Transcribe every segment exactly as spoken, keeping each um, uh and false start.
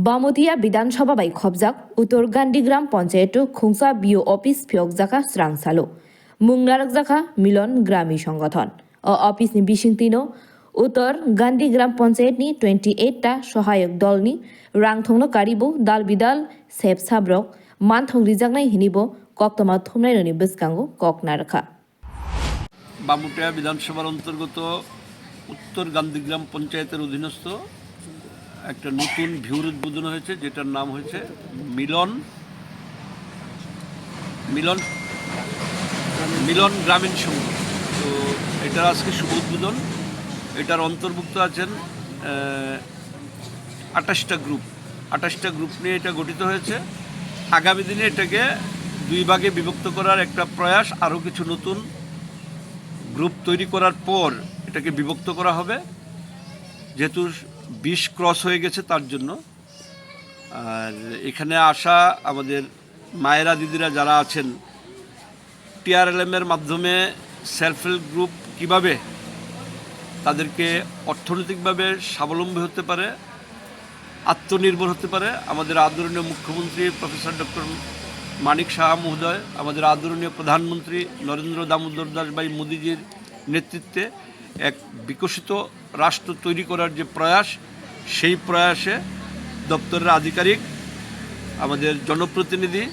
Bamutia Bidhan Sabha bai khobjak Uttor Gandhigram Panchayat o khungsa B O office phiyokjakha srang salo. Mung narakjakha Milon Grami Songothon. O office ni bisingtwi no Uttor Gandhigram Panchayat ni twenty eight ta sohayok dol ni rang thongno karibo dal bidal sep sabrok manthok rijaknai hinibo koktwma thumnairokni bwskango kok narwkha. Bamutia বিধানসভার অন্তর্গত উত্তর গান্ধীগ্রাম পঞ্চায়েতের অধীনস্থ একটা নতুন ভিউর উদ্বোধন হয়েছে, যেটার নাম হয়েছে মিলন মিলন মিলন গ্রামীণ সংঘ। তো এটার আজকে শুভ উদ্বোধন। এটার অন্তর্ভুক্ত আছেন আহ, আঠাশটা গ্রুপ। আঠাশটা গ্রুপ নিয়ে এটা গঠিত হয়েছে। আগামী দিনে এটাকে দুই ভাগে বিভক্ত করার একটা প্রয়াস, আরও কিছু নতুন গ্রুপ তৈরি করার পর এটাকে বিভক্ত করা হবে, যেহেতু বিশ ক্রস হয়ে গেছে তার জন্য। আর এখানে আসা আমাদের মায়েরা দিদিরা যারা আছেন, টিআরএলএম এর মাধ্যমে সেলফ হেল্প গ্রুপ কিভাবে তাদেরকে অর্থনৈতিকভাবে স্বাবলম্বী হতে পারে, আত্মনির্ভর হতে পারে, আমাদের আদরণীয় মুখ্যমন্ত্রী প্রফেসর ডক্টর মানিক সাহা মহোদয়, আমাদের আদরণীয় প্রধানমন্ত্রী নরেন্দ্র দামোদর দাস ভাই মোদীজির নেতৃত্বে এক বিকশিত রাষ্ট্র তৈরি করার যে প্রয়াস, সেই প্রয়াসে দপ্তরের আধিকারিক, আমাদের জনপ্রতিনিধি,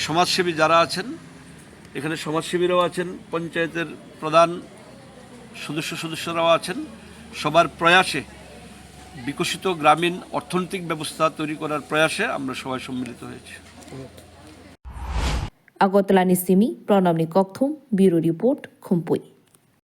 সমাজসেবী যারা আছেন, এখানে সমাজসেবীরাও আছেন, পঞ্চায়েতের প্রধান সদস্য সদস্যরাও আছেন। সবার প্রয়াসে বিকশিত গ্রামীণ অর্থনৈতিক ব্যবস্থা তৈরি করার প্রয়াসে আমরা সবাই সম্মিলিত হয়েছি। Agartala ni simi Pranab ni kokthum, Bureau Report, Khumpui.